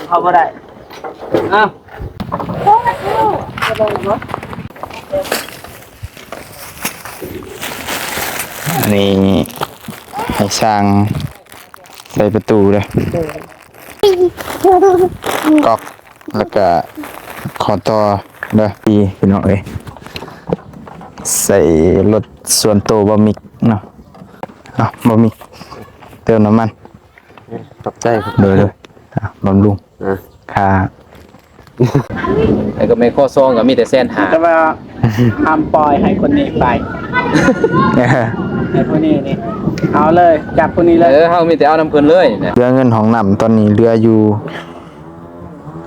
ເຂົ້າບໍ່ໄດ້. ອ້າວ ອັນນີ້ໃຫ້ຊ່າງໃສ່ປະຕູເດີ ກ໊ອກ ແລ້ວກະຂໍຕໍ່ເດີ ພີ່ນ້ອງເອີຍ. ໃສ່ລົດສ່ວນໂຕບ່າວມິກເນາະ. ເອົາ ບ່າວມິກ ເຕີມນ້ຳມັນ. ຂອບໃຈ. ໂດຍ ໂດຍ. ອ່ະ ບຳລຸງ. ອ່າ ຄ່າ ແລ້ວກໍແມ່ນຂໍ້ຊອງກໍມີແຕ່ແສນຫ້າ ແຕ່ວ່າຫ້າມປ່ອຍໃຫ້ຄົນນີ້ໄປ ໃຫ້ຜູ້ນີ້ນີ້ ເອົາເລີຍ ຈັບຜູ້ນີ້ເລີຍ. ເອີ ເຮົາມີແຕ່ເອົານຳເພິ່ນເລີຍນະ. ເຫຼືອເງິນຫ້ອງນ້ຳຕອນນີ້ເຫຼືອຢູ່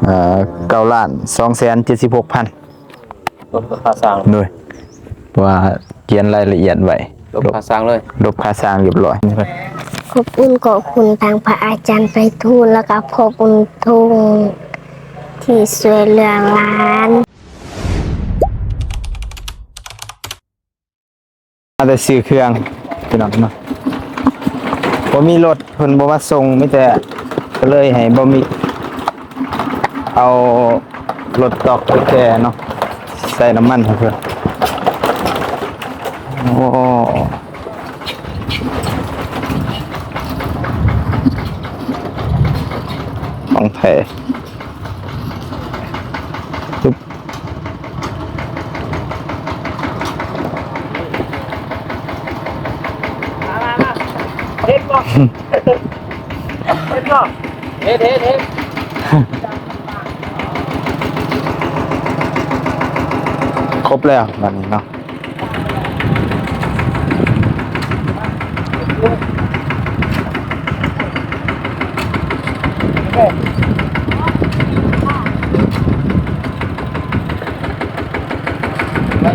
ເອີ ເກົ້າລ້ານສອງແສນເຈັດສິບຫົກພັນ. ລົບຄ່າສ້າງ. ໂດຍ ເພາະວ່າຂຽນລາຍລະອຽດໄວ້ ລົບຄ່າສ້າງເລີຍ ລົບຄ່າສ້າງຮຽບຮ້ອຍ. ຂອບຄຸນ ຂອບຄຸນທາງພະອາຈານໄພທູນ ແລ້ວກໍພໍ່ບຸນທຸງທີ່ຊ່ວຍເຫຼືອຫຼານ. ມາແຕ່ຊື້ເຄື່ອງພີ່ນ້ອງເນາະ ບໍ່ມີລົດ ເພິ່ນບໍ່ມາສົ່ງ ມີແຕ່ ກໍເລີຍໃຫ້ບ່າວມິກເອົາລົດຕອກໄປແກ່ເນາະ ໃສ່ນ້ຳມັນໃຫ້ເພິ່ນ. ໂອ້ ຂອງແທ້. ມາ ມາ ມາ ເຫັນບໍ່? ເຫັນບໍ່? ເຫັນ ເຫັນ ເຫັນ. ຄົບແລ້ວບາດນີ້ເນາະ.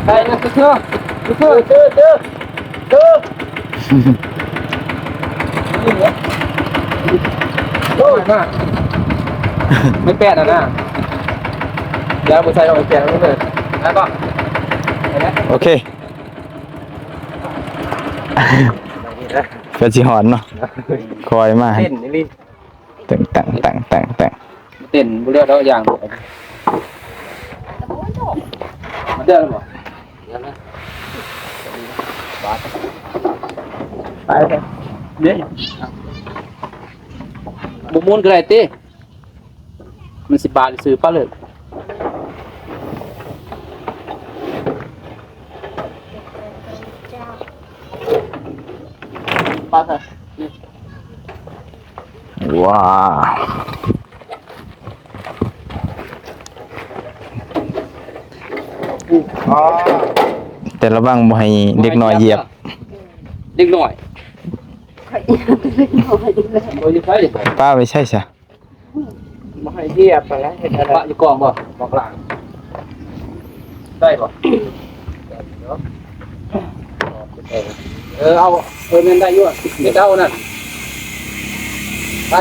ໄປນະ ເຊື່ອ ເຊື່ອ ເຊື່ອ ເຊື່ອ. ໂອ້ຍ ມາ ໄມ້ແປ້ນຫັ້ນນະ ຢ່າບໍ່ໃສ່ດອກໄມ້ແປ້ນເລີຍ ໄດ້ບໍ່? ໂອເຄ ກໍຊິຮອດເນາະ ຄ່ອຍມາ ເຕັ້ນອີ່ຫຼີ ແຕ່ງ ແຕ່ງ ແຕ່ງ ແຕ່ງ ແຕ່ງ ເຕັ້ນບໍ່ເລືອກດອກຢ່າງດຽວ ເລືອກແລ້ວບໍ່? ໄປເດ້ ບໍ່ໝູນກໍໄດ້ຕິ ມັນສິບາດຊື່ ປະເລີຍ ປະເລີຍ. ວ້າວ ແຕ່ລະວັງບໍ່ໃຫ້ເດັກນ້ອຍຢຽບ ເດັກນ້ອຍ ປ້າໄປໃສຊະ? ບໍ່ໃຫ້ຢຽບຫັ້ນແຫຼະ ເຮັດແນວໃດ? ປະຢູ່ກ້ອງບໍ່? ບອກຫຼານ ໄດ້ບໍ່? ເອີ ເອົາ ເອີ ແມ່ນໄດ້ຢູ່ ເຮັດເອົານັ້ນ ໄປ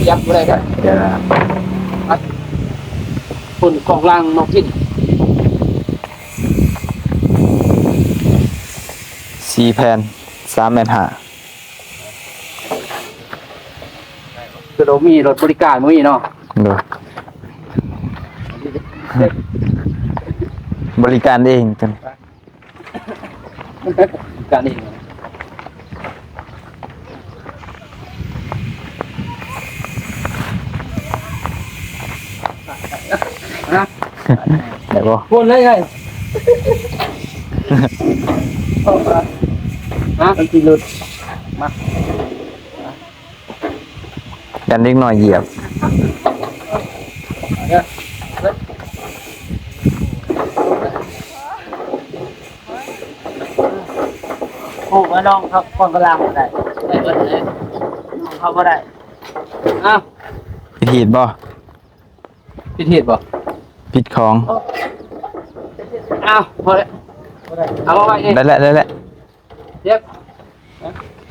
ຢຽບບໍ່ໄດ້ເດີ ໄປ ຄົນກ້ອງຫຼັງມາກິນ ສີ່ແຜ່ນ ສາມແມ່ນຫ້າ. ຄືບໍ່ມີລົດບໍລິການ ບໍ່ມີເນາະ ໂດຍ ບໍລິການເອງ ການເອງ ໄດ້ບໍ່? ໂພນເລີຍໄງ ຮະ? ມັນຊິຫຼຸດ ມາ ຢ້ານເດັກນ້ອຍຢຽບ ໂອ້ ມາລອງເຂົ້າກ່ອນກະລາງບໍ່ໄດ້ ໄດ້ເບິດເລີຍ ເຂົ້າບໍ່ໄດ້. ອ້າວ ຜິດຮີດບໍ່? ຜິດຮີດບໍ່? ຜິດຂອງ. ອ້າວ ພໍແລ້ວ ເອົາມາໄວ້ນີ້ ໄດ້ແລ້ວ ໄດ້ແລ້ວ. ເຈັບ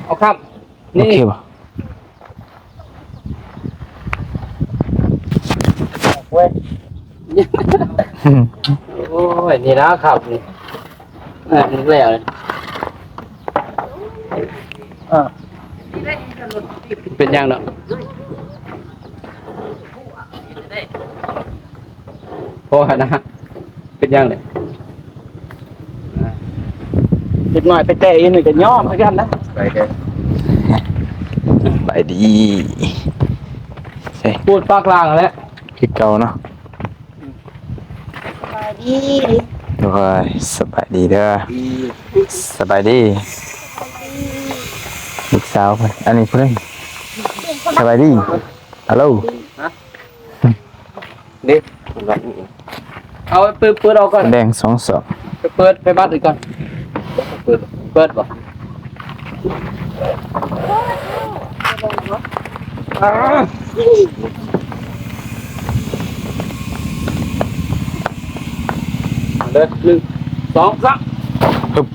ເອົາຄ້ຳ ໂອເຄບໍ່? ໂອ້ຍ ໂອ້ຍ ນີ້ນະ ຄ້ຳນີ້ ເອີ ນີ້ແລ້ວ. ເອີ ເປັນຫຍັງເນາະ? ໂອ້ ຫັ້ນນະ ເປັນຫຍັງເລີຍ? ເດັກນ້ອຍໄປແຕະຢູ່ນີ້ກໍຍອມຄືກັນນະ. ໄປເດີ ສະບາຍດີ. ໃສ່ ປູດປາກລ່າງແຫຼະ ຄືເກົ່າເນາະ. ສະບາຍດີ. ໂອ້ຍ ສະບາຍດີເດີ. ສະບາຍດີ. ລູກສາວເພິ່ນ ອັນນີ້ເພິ່ນ ສະບາຍດີ. ຮັລໂຫຼ. ເດ້ ເອົາໄປເປີດ ເປີດອອກກ່ອນ ແດງສອງສອບ ໄປເປີດໄຟບັດອີກກ່ອນ. ເປີດ ເປີດບໍ່? ເດີ ໜຶ່ງ ສອງ ສາມ ຮຶບ.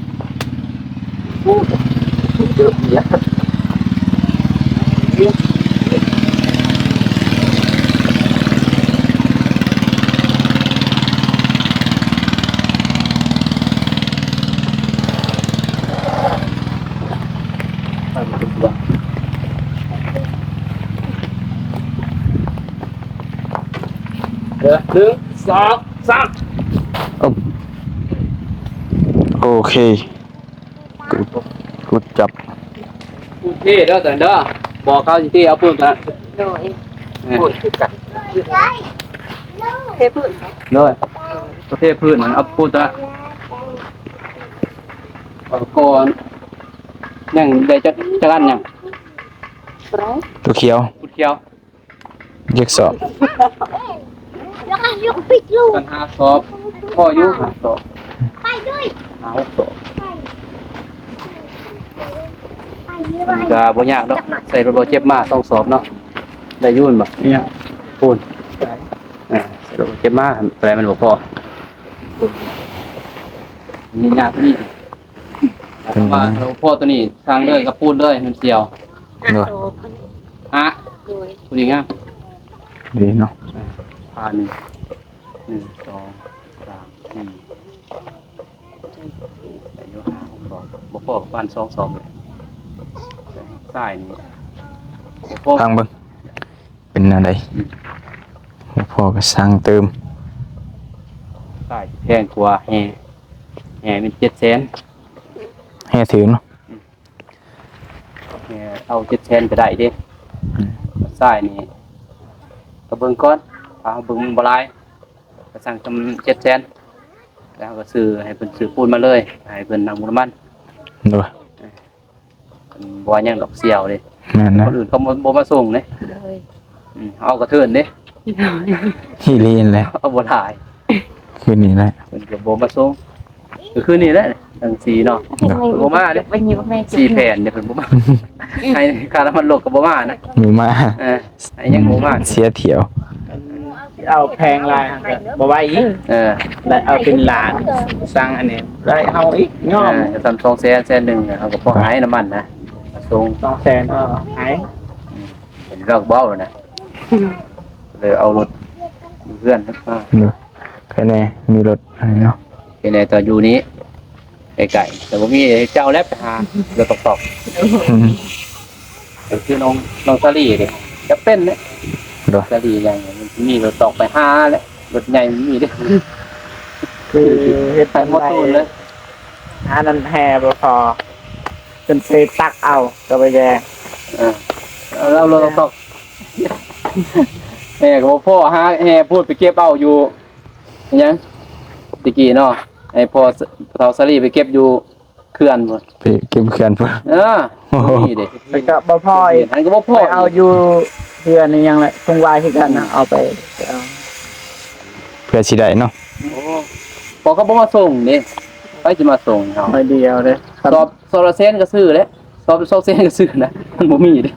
ເດີ ໜຶ່ງ ສອງ ສາມ ໂອເຄ. ກົດ ກົດຈັບ ປູນເທເດີ ຕອນເດີ ບອກເຂົາຊິເທເອົາປູນຕະ ໂດຍ ເອີ ໂດຍ ເທພື້ນ ໂດຍ ເທພື້ນ ເອົາປູນຕະ ເອົາກ່ອນ ຍັງໄດ້ຈັກ ຈັກອັນຫຍັງ? ໂຕຂຽວ ປູນຂຽວ. ຈັກສອບ ຄັນຫ້າສອບ ພໍຢູ່ ຫ້າສອບ ຫ້າຫົກສອບ ມັນກະບໍ່ຍາກດອກ. ໃສ່ລົດບໍ່ເຈັບມາສອງສອບເນາະ ໄດ້ຢູ່ແມ່ນບໍ່? ຍາກ ປູນ ອ່າ ໃສ່ລົດບໍ່ເຈັບມາ ແປມັນບໍ່ພໍ ນີ້ຍາກນີ້. ເພາະວ່າຖ້າບໍ່ພໍໂຕນີ້ ສ້າງເລີຍກັບປູນເລີຍ ມັນສ່ຽວ ໂດຍ ຮະ ໂດຍ ຜູ້ນີ້ງາມ ດີເນາະ ຜ່ານ ໜຶ່ງ ໜຶ່ງ ສອງ ສາມ ສີ່ ອາຍຸຫ້າ ຫົກ ສອງ ບໍ່ພໍກໍປານສອງ ສອງ ຊາຍນີ້ ບໍ່ພໍ ຟັງເບິ່ງ ເປັນແນວໃດ? ອືມ ບໍ່ພໍກໍສ້າງເຕີມ ຊາຍແພງກວ່າແຮ່ ແຮ່ແມ່ນເຈັດແສນ ແຮ່ຖືເນາະ ອືມ ແຮ່ເອົາເຈັດແສນກໍໄດ້ເດ້ ອືມ ຊາຍນີ້ກໍເບິ່ງກ່ອນ ຖ້າເຮົາເບິ່ງມັນບໍ່ຫຼາຍ ກໍສ້າງສ່ຳເຈັດແສນ ແລ້ວເຮົາກໍຊື້ ໃຫ້ເພິ່ນຊື້ປູນມາເລີຍ ໃຫ້ເພິ່ນນຳບຸນນຳມັນ ໂດຍ ມັນບໍ່ວ່າຫຍັງດອກ ສ່ຽວເດ້ ແມ່ນນະ ຄົນອື່ນເຂົາບໍ່ ບໍ່ມາສົ່ງເດ້ ໂດຍ ອືມ ເອົາກະເທີນເດ້ ໂດຍ ອີ່ຫຼີຫັ້ນແຫຼະ ເອົາບໍ່ຫຼາຍ ຄືນີ້ແຫຼະ ເພິ່ນກໍບໍ່ມາສົ່ງ ກໍຄືນີ້ແຫຼະ ທັງສີ່ເນາະ ໂດຍ ບໍ່ມາເດ້ ສີ່ແຜ່ນເດ້ ເພິ່ນບໍ່ມາ ໃຫ້ຄ່ານ້ຳມັນລົດກໍບໍ່ມານະ ບໍ່ມາ ເອີ ໃຫ້ຍັງບໍ່ມາ ເສຍຖ້ຽວ ເອົາແພງຫຼາຍຫັ້ນກໍບໍ່ໄຫວອີກ ເອີ ແລ້ວເອົາເປັນລ້ານ ສັ່ງອັນນີ້ໄດ້ເຮົາອີກຍອມ ເອີ ສ່ຳສອງແສນ ແສນໜຶ່ງ ເຮົາກໍພໍໃຫ້ນ້ຳມັນນະ ສົ່ງສອງແສນກໍໃຫ້ ເຫັນເວົ້າເວົ້ານະ ເລີຍເອົາລົດຢູ່ເຮືອນມາ ໂດຍ ໃຄແນ່ມີລົດອັນນີ້ເນາະ ໃຄແນ່ຕອນຢູ່ນີ້ ໃກ້ໆ ແຕ່ບໍ່ມີເຈົ້າແລ້ວໄປຫາລົດຕອກໆ ອືມ ກໍຄືນ້ອງ ນ້ອງສາລີເດ້ ຈະເປັນເດ້ ໂດຍ ສາລີຫຍັງ ມັນມີລົດຕອກໄປຫາແຫຼະ ລົດໃຫຍ່ມັນມີເດ້ ຄືເຮັດໃຫ້ໝົດຕູ້ເລີຍ ອັນນັ້ນແຮ່ບໍ່ພໍ ເພິ່ນໄປຕັກເອົາ ກໍໄປແວ່ ເອີ ເອົາລົດຕອກ ແຮ່ກໍບໍ່ພໍ ຫາແຮ່ພຸ້ນໄປເກັບເອົາຢູ່ ຫຍັງ ຕະກີ້ເນາະ ໃຫ້ພໍ່ເຖົ້າສາລີໄປເກັບຢູ່ເຂື່ອນພຸ້ນ ໄປເກັບເຂື່ອນພຸ້ນ ເອີ ໂອ້ໂຫ ນີ້ເດ້ ແລ້ວກໍບໍ່ພໍອີກ ອັນກໍບໍ່ພໍ ໄປເອົາຢູ່ເຂື່ອນອີ່ຫຍັງແຫຼະ ທົ່ງວາຍຄືກັນນະ ເອົາໄປ ເອົາ ເພື່ອຊິໄດ້ເນາະ ໂອ້ ພໍ່ເຂົາບໍ່ມາສົ່ງເດ້ ໃຜຊິມາສົ່ງເຮົາ ໜ້ອຍດຽວເດ້ ສອບ ສອບລະແສນກໍຊື້ແຫຼະ ສອບສອງແສນກໍຊື້ນະ ມັນບໍ່ມີເດ້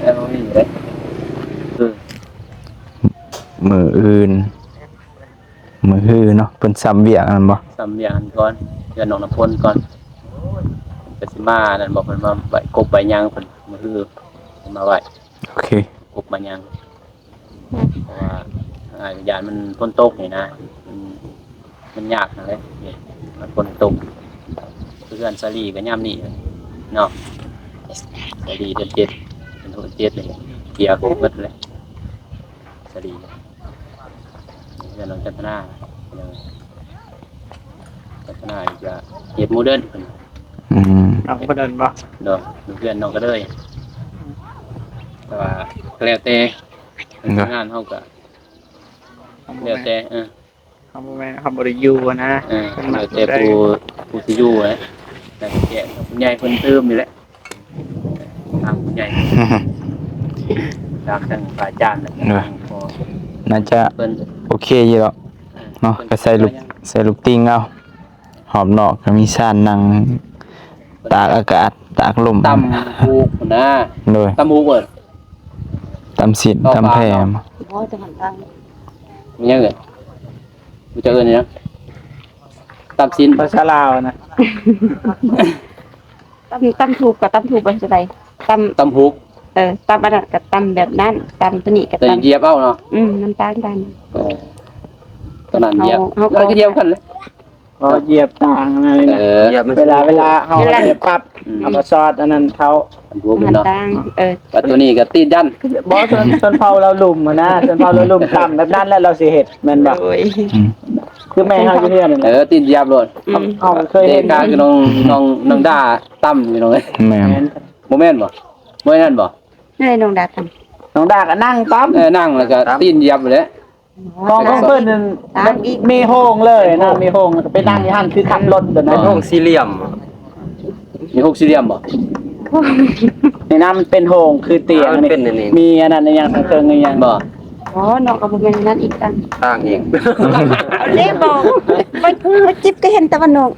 ເອີ ບໍ່ມີເດ້ ເອີ ມື້ອື່ນ ມື້ຮືເນາະ ເພິ່ນຊ່ຳວຽກນັ້ນບໍ່? ຊ່ຳວຽກນັ້ນກ່ອນ ເຮືອນນ້ອງນ້ຳຝົນກ່ອນ ເພິ່ນຊິມານັ້ນບໍ່ ເພິ່ນມາໄຫວ້ກົບໄຫວ້ຫຍັງ ເພິ່ນມື້ຮືເພິ່ນມາໄຫວ້ ໂອເຄ ກົບມາຫຍັງ ເພາະວ່າ ອ່າ ຢ້ານມັນຝົນຕົກນີ້ນະ ມັນ ມັນຍາກຫັ້ນແຫຼະ ມັນຝົນຕົກ ຄື ເຮືອນສາລີກໍຍາມນີ້ເນາະ ສາລີເດືອນເຈັດ ເດືອນເຈັດນີ້ ເກຍໂກເບິດເລີຍ ສາລີ ເຮືອນນ້ອງຈັນທະນາ ຈັນທະນານີ້ຈະເຮັດໂມເດີນເພິ່ນ ອືມ ນ້ອງໂມເດີນບໍ່? ໂດຍ ເຮືອນນ້ອງກະເດີຍ ແຕ່ວ່າກໍແລ້ວແຕ່ ໂດຍ ງານເຮົາກໍແລ້ວແຕ່ ເອີ ເຮົາບໍ່ແມ່ນ ເຮົາບໍ່ໄດ້ຢູ່ນະ ເອີ ເພິ່ນມັກ ແລ້ວແຕ່ຜູ້ ຜູ້ຊິຢູ່ແຫຼະ ແລ້ວແຕ່ຜູ້ໃຫຍ່ເພິ່ນຕື່ມນີ້ແຫຼະ ທາງຜູ້ໃຫຍ່ ຈາກທາງພະອາຈານ ເອີ ແລ້ວກໍ ໜ້າຈະ ເພິ່ນ ໂອເຄຢູ່ດອກ ເອີ ເນາະ ເພິ່ນ ກໍໃສ່ລູກ ໃສ່ລູກຕິ່ງເອົາ ຮອບນອກກໍມີຊານນັ່ງຕາກອາກາດ ຕາກລົມ ຕຳຫູກນະ ໂດຍ ຕຳຫູກເອີ້ນ ຕຳຊີ້ນ ຕຳແຜ່ ບໍ່ ຈະຫັນທາງ ມີຫຍັງເອີ້ນ ບໍ່ຈັກເອີ້ນຫຍັງ ຕຳຊີ້ນ ພາສາລາວນະ ຕຳ ຕຳຫູກກໍຕຳຫູກ ເປັນຈັ່ງໃດ ຕຳ ຕຳຫູກ ເອີ ຕຳອັນນັ້ນກໍຕຳແບບນັ້ນ ຕຳໂຕນີ້ກໍຕຳ ແຕ່ຢຽບເອົາເນາະ ອືມ ມັນຕ່າງກັນ ເອີ ໂຕນັ້ນຢຽບ ເຮົາ ເຮົາກໍຢຽບກັນແຫຼະ ກໍຢຽບຕ່າງອັນນັ້ນ ເອີ ເວລາ ເວລາເຮົາຢຽບປັບ ອືມ ເຮົາກໍສອດອັນນັ້ນເຂົ້າ ມັນຕ່າງ ເອີ ແລ້ວໂຕນີ້ກໍຕີນຢັນ ບໍ່ ຊົນ ຊົນເຜົ່າລາວລຸ່ມຫັ້ນນະ ຊົນເຜົ່າລາວລຸ່ມຕຳແບບນັ້ນແຫຼະ ລາວຊິເຮັດ ແມ່ນບໍ່? ໂດຍ ອືມ ຄືແມ່ເຮົາຢູ່ເຮືອນນັ້ນແຫຼະ ເອີ ຕີນຢຽບໂລດ ອືມ ເຮົາກໍເຄີຍເຫັນ ຄ້າຍໆຄືນ້ອງ ນ້ອງ ນ້ອງດາຕຳ ພີ່ນ້ອງເອີຍ ແມ່ນ ແມ່ນ ບໍ່ແມ່ນບໍ່? ບໍ່ແມ່ນນັ້ນບໍ່? ໃຫ້ນ້ອງດາຕຳ ນ້ອງດາກໍນັ່ງຕຳ ເອີ ນັ່ງແລ້ວກໍຕີນຢຽບແຫຼະ ຂອງ ຂອງເພິ່ນນັ້ນ ຕາງອີກ ມີໂຮງເລີຍນະ ມີໂຮງ ແລ້ວກໍໄປນັ່ງຢູ່ຫັ້ນ ຄືຂັບລົດໂຕນັ້ນ ເປັນໂຮງສີ່ຫຼ່ຽມ ມີໂຮງສີ່ຫຼ່ຽມບໍ່? ໃນນັ້ນມັນເປັນໂຮງຄືຕຽງ ເອີ ມັນເປັນອັນນີ້ ມີອັນນັ້ນອີຫຍັງ ທາງເທິງອີຫຍັງບໍ່? ອໍ ນ້ອງກໍບໍ່ແມ່ນອັນນັ້ນອີກ ຕາງ ຕາງອີກ ເດ້ບໍ່ ຂ້ອຍ ຂ້ອຍຈິບກໍເຫັນແຕ່ວ່ານ້ອງ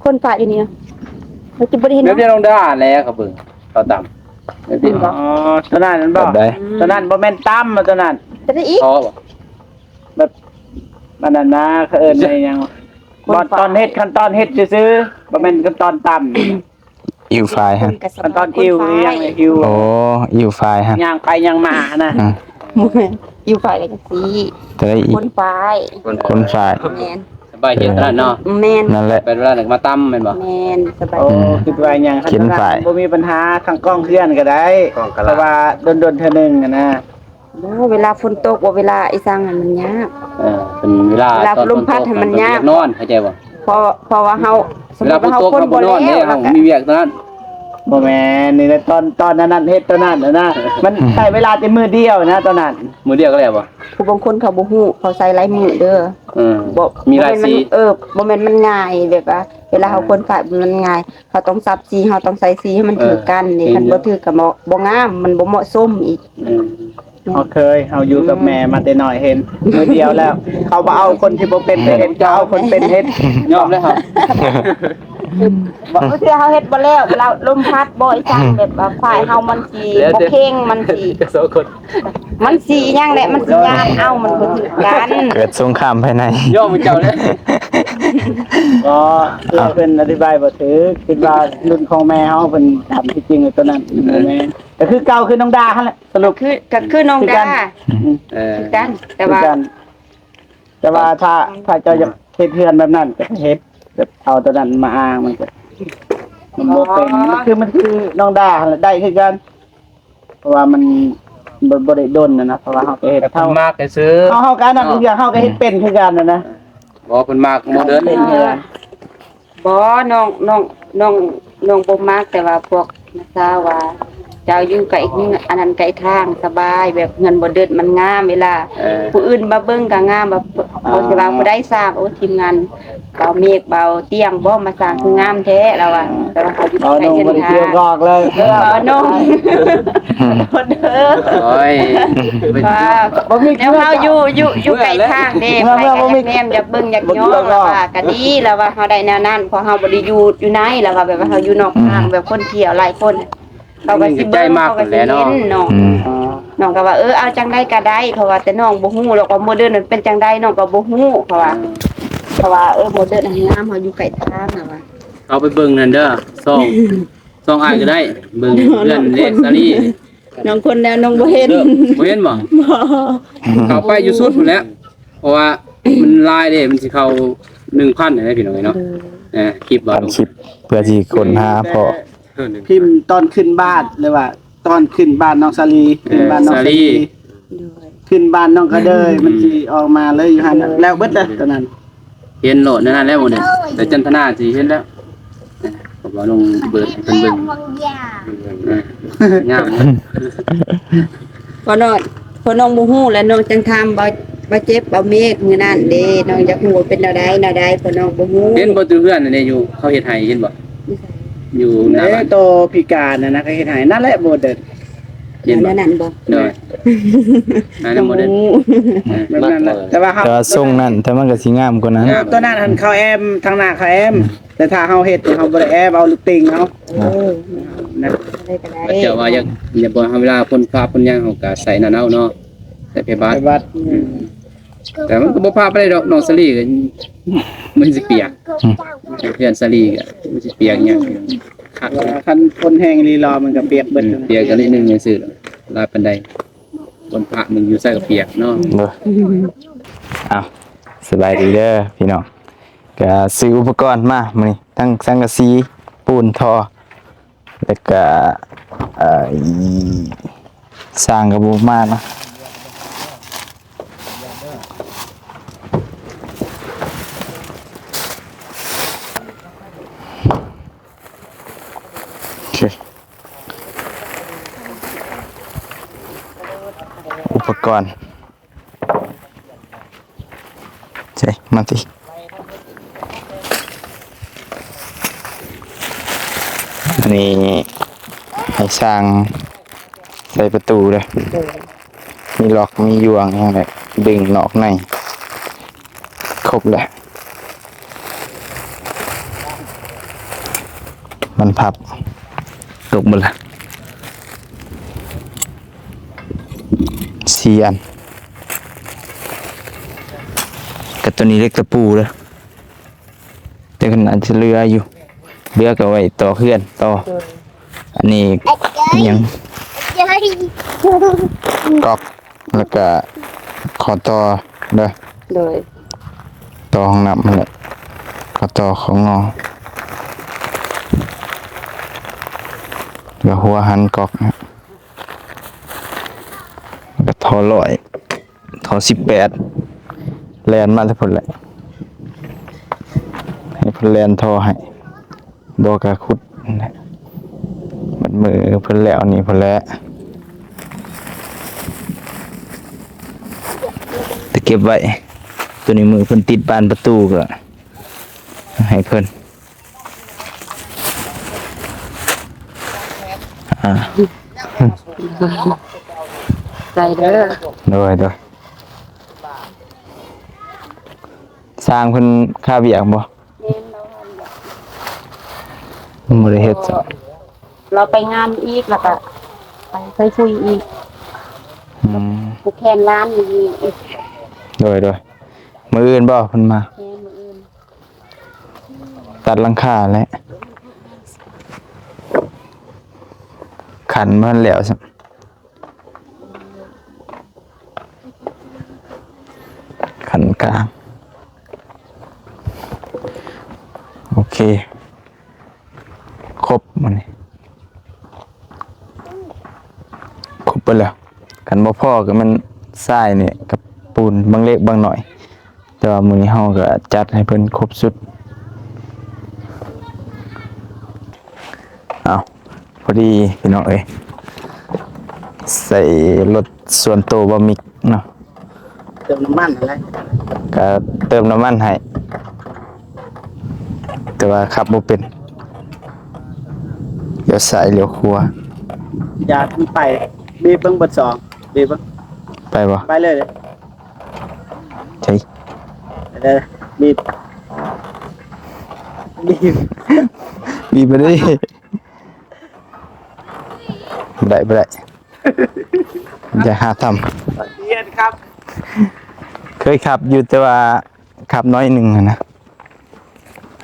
ຄົນຝາກຢູ່ນີ້ ຂ້ອຍຈິບບໍ່ໄດ້ເຫັນ ແບບດຽວນ້ອງດາແຫຼະ ເຂົາເບິ່ງ ເຂົາຕຳ ແບບນີ້ບໍ່? ອໍ ໂຕນັ້ນແມ່ນບໍ່? ແບບໃດ? ໂຕນັ້ນບໍ່ແມ່ນຕຳ ໂຕນັ້ນ ໂຕນັ້ນອີກ ອໍ ແບບ ອັນນັ້ນນະ ເຂົາເອີ້ນວ່າຫຍັງ ຂັ້ນຕອນເຮັດ ຂັ້ນຕອນເຮັດຊື່ໆ ບໍ່ແມ່ນຂັ້ນຕອນຕຳ ອິ້ວຝາຍຫັ້ນ ຂັ້ນຕອນອິ້ວອີຫຍັງ ອິ້ວ ໂອ້ ອິ້ວຝາຍຫັ້ນ ຍ່າງໄປຍ່າງມາຫັ້ນນະ ອືມ ບໍ່ແມ່ນ ອິ້ວຝາຍແລ້ວກໍຊີ້ ໂຕໃດອີກ? ຂົນຝາຍ ຂົນຝາຍ ແມ່ນ ສະບາຍເຮັດນັ້ນເນາະ ແມ່ນ ນັ້ນແຫຼະ ໄປເວລານັ້ນກໍມາຕຳແມ່ນບໍ່? ແມ່ນ ສະບາຍ ໂອ້ ອືມ ຄິດວ່າຫຍັງ ເຂັນຝາຍ ບໍ່ມີບັນຫາ ທາງກ້ອງເຮືອນກໍໄດ້ ກ້ອງກະລາ ເພາະວ່າດົນໆເທື່ອໜຶ່ງຫັ້ນນະ ບໍ່ ເວລາຝົນຕົກ ບໍ່ ເວລາອີ່ສັງຫັ້ນມັນຍາກ ເອີ ເປັນເວລາ ເວລາລົມພັດຫັ້ນມັນຍາກ ນອນ ເຂົ້າໃຈບໍ່? ເພາະ ເພາະວ່າເຮົາ ສົມມຸດວ່າເຮົາຄົນບໍ່ແລ້ວ ເຮົາມີວຽກຕອນນັ້ນ ບໍ່ແມ່ນ ນີ້ແຫຼະ ຕອນ ຕອນນັ້ນເຮັດຕອນນັ້ນນະ ມັນໃຊ້ເວລາແຕ່ມື້ດຽວນະຕອນນັ້ນ ມື້ດຽວກໍແລ້ວບໍ່? ຜູ້ບາງຄົນເຂົາບໍ່ຮູ້ ເຂົາໃຊ້ຫຼາຍມື້ເດີ ເອີ ບໍ່ ມີຫຼາຍສີ ເອີ ບໍ່ແມ່ນມັນງ່າຍ ແບບວ່າເວລາເຮົາ ເອີ ຂົນຝາຍມັນງ່າຍ ເຮົາຕ້ອງສັບສີ ເຮົາຕ້ອງໃສ່ສີໃຫ້ມັນ ເອີ ຖືກກັນນີ້ ຄັນບໍ່ຖືກກໍບໍ່ ບໍ່ງາມ ມັນບໍ່ເໝາະສົມອີກ ເອີ ເຮົາເຄີຍ ເຮົາຢູ່ກັບແມ່ມາແຕ່ນ້ອຍ ເຫັນມື້ດຽວແລ້ວ ເຂົາບໍ່ເອົາຄົນທີ່ບໍ່ເປັນໄປເຮັດ ເຂົາເອົາຄົນເປັນເຮັດ ຍອມແລ້ວ ບາງເທື່ອເຮົາເຮັດບໍ່ແລ້ວ ເວລາລົມພັດບໍ່ ອີ່ສັງ ແບບວ່າຝາຍເຮົາມັນຊິບໍ່ເຄັ່ງ ມັນຊິ ມັນຊິຫຍັງແຫຼະ ມັນຊິຍານເອົາ ມັນບໍ່ຖືກກັນ ເກີດສົງຄາມພາຍໃນ ຍອມເຈົ້າເລີຍ ກໍເອື້ອຍເພິ່ນອະທິບາຍບໍ່ຖືກ ຄິດວ່າລຸ້ນຂອງແມ່ເຮົາເພິ່ນທຳ ທີ່ຈິງໂຕນັ້ນບໍ່ແມ່ນ ກໍຄືເກົ່າ ຄືນ້ອງດາຫັ້ນແຫຼະ ສະຫຼຸບ ຄື ກໍຄືນ້ອງດາ ຄືກັນ ເອີ ຄືກັນ ແຕ່ວ່າ ຄືກັນ ແຕ່ວ່າຖ້າ ຖ້າເຈົ້າຢາກເຮັດເຮືອນແບບນັ້ນກໍເຮັດ ແບບເອົາໂຕນັ້ນມາອ້າງ ມັນກໍ ມັນບໍ່ເປັນ ອໍ ມັນຄື ມັນຄືນ້ອງດາຫັ້ນແຫຼະ ໄດ້ຄືກັນ ເພາະວ່າມັນບໍ່ ບໍ່ໄດ້ດົນນະ ເພາະວ່າເຮົາກໍເຮັດ ເຮົາ ມັກຊື່ ເຮົາ ເຮົາກໍອັນນັ້ນຄືກັນ ເຮົາກໍເຮັດເປັນຄືກັນນະ ບໍ່ ເພິ່ນມັກໂມເດີນ ເປັນຄືກັນ ບໍ່ ນ້ອງ ນ້ອງ ນ້ອງ ນ້ອງບໍ່ມັກ ແຕ່ວ່າພວກນ້າສາວວ່າ ເຈົ້າຢູ່ໃກ້ ອັນນັ້ນໃກ້ທາງສະບາຍ ແບບເຮືອນບໍ່ເດິດມັນງາມ ເວລາ ເອີ ຜູ້ອື່ນມາເບິ່ງກໍງາມ ແບບ ເອີ ບໍ່ຊິວ່າຜູ້ໃດສ້າງ ໂອ້ ທີມງານບ່າວເມກ ບ່າວຕຽງບໍ່ມາສ້າງຄືງາມແທ້ ລາວວ່າ ແຕ່ວ່າເຮົາຢູ່ໃກ້ເຮືອນ ບໍ່ໄດ້ກ່ຽວຂ້ອງເລີຍ ເອີ ນ້ອງ ໂອ້ຍ ວ່າ ບໍ່ມີ ແນວເຮົາຢູ່ ຢູ່ ຢູ່ໃກ້ທາງເດ້ ໃຜກໍຢາກແນມ ຢາກເບິ່ງ ຢາກຍ້ອງ ລາວວ່າກໍດີ ລາວວ່າເຮົາໄດ້ແນວນັ້ນ ເພາະເຮົາບໍ່ໄດ້ຢູ່ ຢູ່ໃນ ລາວວ່າແບບວ່າເຮົາຢູ່ນອກທາງ ແບບຄົນທ່ຽວຫຼາຍຄົນ ເຂົາກໍຊິເບິ່ງ ເຂົາກໍຊິເຫັນເນາະ ອືມ ນ້ອງກໍວ່າ ເອີ ເອົາຈັ່ງໃດກໍໄດ້ ເພາະວ່າແຕ່ນ້ອງບໍ່ຮູ້ດອກວ່າໂມເດີນມັນເປັນຈັ່ງໃດ ນ້ອງກໍບໍ່ຮູ້ ເພາະວ່າ ເພາະວ່າ ເອີ ໂມເດີນຫັ້ນງາມ ເຮົາຢູ່ໃກ້ທາງ ລາວວ່າ ເຂົ້າໄປເບິ່ງນັ້ນເດີ ຊ່ອງ ຊ່ອງອ້າຍກໍໄດ້ ເບິ່ງເຮືອນເລສາລີ ນ້ອງຄົນແລ້ວນ້ອງບໍ່ເຫັນ ເອີ ບໍ່ເຫັນບໍ່? ບໍ່ ເຂົ້າໄປຢູ່ສຸດພຸ້ນແຫຼະ ເພາະວ່າມັນຫຼາຍເດ້ ມັນຊິເຂົ້າໜຶ່ງພັນເດ້ພີ່ນ້ອງເອີຍເນາະ ເອີ ເອີ ຄລິບວ່າ ພັນຄລິບ ເພື່ອຊິຄົ້ນຫາເພາະ ພິມຕອນຂຶ້ນບ້ານ ຫຼືວ່າຕອນຂຶ້ນບ້ານນ້ອງສາລີ ເອີ ຂຶ້ນບ້ານນ້ອງສາລີ ສາລີ ໂດຍ ຂຶ້ນບ້ານນ້ອງກະເດີຍ ອືມ ມັນຊິອອກມາເລີຍຢູ່ຫັ້ນນະ ແລ້ວເບິດເລີຍຕອນນັ້ນ ເຫັນໂລດໃນນັ້ນແລ້ວໝົດນີ້ ແຕ່ຈັນທະນາຊິເຫັນແລ້ວ ເພາະວ່ານ້ອງເບີດເພິ່ນເບິ່ງ ເອີ ງາມ ພໍ່ນ້ອງ ພໍ່ນ້ອງບໍ່ຮູ້ແຫຼະ ນ້ອງຈັ່ງຖາມ ບໍ່ ບໍ່ເຈັບ ບໍ່ເມກ ມື້ນັ້ນເດ້ ນ້ອງຢາກຮູ້ວ່າເປັນແນວໃດ ແນວໃດ ພໍ່ນ້ອງບໍ່ຮູ້ ເຫັນບໍ່? ຢູ່ເຮືອນອັນນີ້ຢູ່ ເຂົາເຮັດໃຫ້ເຫັນບໍ່? ຢູ່ໃສ? ຢູ່ໜ້າ ເອີ ບ້ານ ໂຕພິການນັ້ນນະ ເຂົາເຮັດໃຫ້ ນັ້ນແຫຼະ ໂມເດີນ ເຫັນບໍ່? ແນວນັ້ນບໍ່? ໂດຍ ອັນນັ້ນໂມເດີນ ແບບນັ້ນແຫຼະ ແຕ່ວ່າເຮົາ ແຕ່ວ່າຊົງນັ້ນ ແຕ່ມັນກໍຊິງາມກວ່ານັ້ນ ງາມ ໂຕນັ້ນຫັ້ນເຂົາແອ້ມ ທາງໜ້າເຂົາແອ້ມ ອືມ ແຕ່ຖ້າເຮົາເຮັດ ເຮົາບໍ່ໄດ້ແອ້ມ ເອົາລູກຕິ່ງເອົາ ເອີ ນະ ເຈົ້າວ່າຢາກ ຢາກບໍ່ໃຫ້ເວລາຝົນຟ້າຝົນຫຍັງ ເຮົາກໍໃສ່ນັ້ນເອົາເນາະ ໃສ່ຜ້າບາດ ຜ້າບາດ ອືມ ແຕ່ມັນກໍບໍ່ພາໄປໄດ້ດອກ ນ້ອງສາລີກໍ ມັນຊິປຽກ ອືມ ເພື່ອນສາລີກໍມັນຊິປຽກຫຍັງ ຄັນຝົນແຮງອີ່ຫຼີລໍ ມັນກໍປຽກເບິດ ອືມ ປຽກກໍນິດໜຶ່ງຊື່ໆ ຫຼາຍປານໃດ ຝົນຟ້າມັນຢູ່ໃສກໍປຽກເນາະ ເດີ ເອົາ ສະບາຍດີເດີພີ່ນ້ອງ ກະຊື້ອຸປະກອນມາມື້ນີ້ ທັງສັງກະສີ ປູນ ທໍ່ ແລ້ວກະ ເອີ ຊ່າງກໍບໍ່ມາເນາະ ໂອເຄ ອຸປະກອນ ໃສ່ມາຕິ ອັນນີ້ໃຫ້ຊ່າງໃສ່ປະຕູເດີ ໂດຍ ມີລັອກມີຫຍ່ວງຫຍັງແຫຼະ ດຶງນອກໃນ ຄົບແຫຼະ ມັນພັບ ຕົກເບິດລະ ສີ່ອັນ ກະໂຕນີ້ເຫຼັກຕະປູເດີ ແຕ່ກໍໜ້າຈະເຫຼືອຢູ່ ເຫຼືອກໍໄວ້ຕໍ່ເຮືອນຕໍ່ ໂດຍ ອັນນີ້ຫຍັງ ກອກ ແລ້ວກະຂໍ້ຕໍ່ເດີ ໂດຍ ຕໍ່ຫ້ອງນ້ຳຫັ້ນແຫຼະ ຂໍ້ຕໍ່ຂອງງໍ ແລ້ວຫົວຫັນກອກ ແລ້ວກໍທໍ່ຮ້ອຍ ທໍ່ສິບແປດ ແລ່ນມາແຕ່ພຸ້ນແຫຼະ ໃຫ້ເພິ່ນແລ່ນທໍ່ໃຫ້ ບໍ່ກະຂຸດນັ້ນແຫຼະ ມັດມືເພິ່ນແລ້ວນີ້ພຸ້ນແຫຼະ ແຕ່ເກັບໄວ້ ໂຕນີ້ມື້ເພິ່ນຕິດບານປະຕູກໍໃຫ້ເພິ່ນ ອ່າ ໃຈເດີ ໂດຍ ໂດຍ ຊ່າງເພິ່ນຄາວຽກບໍ່? ແມ່ນ ລາວຄາວຽກ ບໍ່ໄດ້ເຮັດຊະ ລາວໄປງານອີກ ແລ້ວກະໄປ ໄປຄຸຍອີກ ອືມ ຜູກແຂນຫຼານອີກ ໂດຍ ໂດຍ ມື້ອື່ນບໍ່ເພິ່ນມາ? ແມ່ນ ມື້ອື່ນ ຕັດຫຼັງຄາແຫຼະ ຂັ້ນບໍ່ທັນແລ້ວຊ້ຳ ຂັ້ນກາງ ໂອເຄ ຄົບ ມື້ນີ້ ຄົບເບິດແລ້ວ ຄັນບໍ່ພໍກໍແມ່ນຊາຍນີ້ກັບປູນບາງເລັກບາງໜ້ອຍ ແຕ່ວ່າມື້ນີ້ເຮົາກໍຈັດໃຫ້ເພິ່ນຄົບຊຸດ ເອົາ ພໍດີພີ່ນ້ອງເອີຍ ໃສ່ລົດສ່ວນໂຕບ່າວມິກເນາະ ເຕີມນ້ຳມັນຫັ້ນແຫຼະ ກະເຕີມນ້ຳມັນໃຫ້ ແຕ່ວ່າຂັບບໍ່ເປັນ ລ້ຽວຊ້າຍລ້ຽວຂວາ ຢ່າໃຫ້ມັນໄປ ບີບເບິ່ງເບິດສອງ ບີບເບິ່ງ ໄປບໍ່? ໄປເລີຍ ໃຊ່ ເດີ ບີບ ບີບ ບີບບໍ່ໄດ້ ບໍ່ໄດ້ ບໍ່ໄດ້ ຢ່າຫາທຳ ຮຽນຂັບ ເຄີຍຂັບຢູ່ ແຕ່ວ່າຂັບໜ້ອຍໜຶ່ງຫັ້ນນະ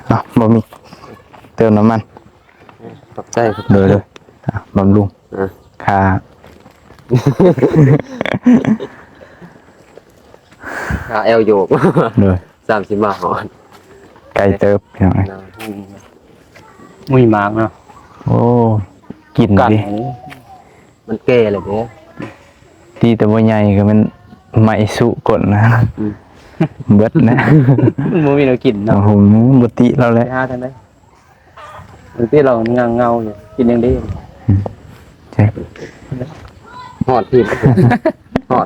ເອົາ ບໍ່ມີ ເຕີມນ້ຳມັນ ຂອບໃຈ ຂອບໃຈ ເດີ ເດີ ອ່ະ ບຳລຸງ ອ່ະ ຄ່າ ຄ່າແອວໂຍກ ໂດຍ ສາມສິບບາດຮອດ ໄກເຕີບ ພີ່ນ້ອງເອີຍ ນະ ອືມ ອຸ້ຍ ໝາກເນາະ. ໂອ້ ກິນ ກັນ ຕິ ອັນນີ້ ມັນແກ່ແລ້ວເດ້. ຕີແຕ່ບໍ່ໃຫຍ່ກໍແມ່ນໄໝ້ສຸກົ້ນນະ. ອືມ ເບິດນະ ມັນບໍ່ມີແນວກິນເນາະ. ໂອ້ໂຫ ບໍ່ຕິລາວແຫຼະ ໄປຫາທາງໃດ? ບາງທີລາວຍັງເຫງົາຢູ່ ກິນຫຍັງດີ? ອືມ ໃຊ່ ຮອດພີ້ ຮອດ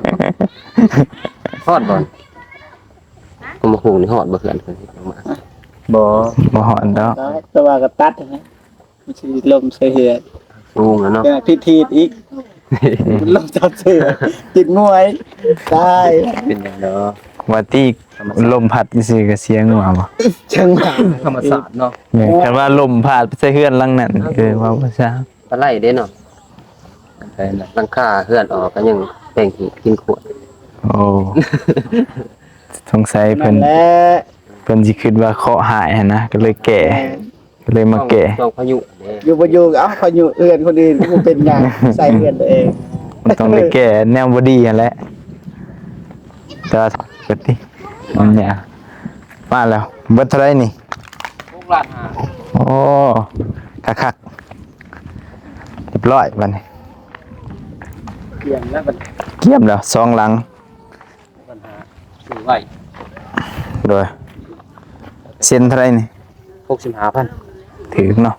ຮອດບໍ່? ຕຳບັກຫຸ່ງນີ້ຮອດບໍ່ເຮືອນ? ບໍ່ ບໍ່ຮອດດອກ ແຕ່ວ່າກໍຕັດຫັ້ນນະ ມັນຊິລົມໃສ່ເຮືອນ ສູງແລ້ວເນາະ ແຕ່ທີ່ຖີບອີກ ລົມໃສ່ເຮືອນ ຕິດງວຍ ຕາຍ ເປັນຫຍັງດອກ ວ່າຕິ ລົມພັດຊື່ໆ ກໍເສຍງວບໍ່? ເສຍງວ ທຳມະຊາດເນາະ. ແມ່ນ ຄັນວ່າລົມພັດໃສ່ເຮືອນຫຼັງນັ້ນ ເອີ ເວົ້າພາສາ ປາໄຫຼເດ້ເນາະ ຫຼັງຄາເຮືອນອອກກໍຍັງແຕ່ງຫີບກິນຂວດ. ໂອ້ ສົງໄສເພິ່ນ ນັ້ນແຫຼະ ເພິ່ນຊິຄິດວ່າເຄາະຮ້າຍຫັ້ນນະ ກໍເລີຍແກ່ ແມ່ນ ກໍເລີຍມາແກ່ ຕ້ອງພາຍຸເດ້ ຢູ່ບໍ່ຢູ່ກໍເອົາພາຍຸເຮືອນຄົນອື່ນ ບໍ່ເປັນຫຍັງ ໃສ່ເຮືອນຕົວເອງ ມັນຕ້ອງໄດ້ແກ້ແນວບໍ່ດີຫັ້ນແຫຼະ. ແຕ່ວ່າເກີດຕິ ມັນຍາກ ມາແລ້ວ ເບິດເທົ່າໃດນີ້? ຫົກລ້ານຫ້າ. ໂອ້ ຄັກໆ ຮຽບຮ້ອຍບາດນີ້ ກຽມແລ້ວບາດນີ້ ກຽມແລ້ວສອງຫຼັງ ບັນຫາ ຊື້ໄວ້ ໂດຍ ເຊັນເທົ່າໃດນີ້? ຫົກສິບຫ້າພັນ ຖືກເນາະ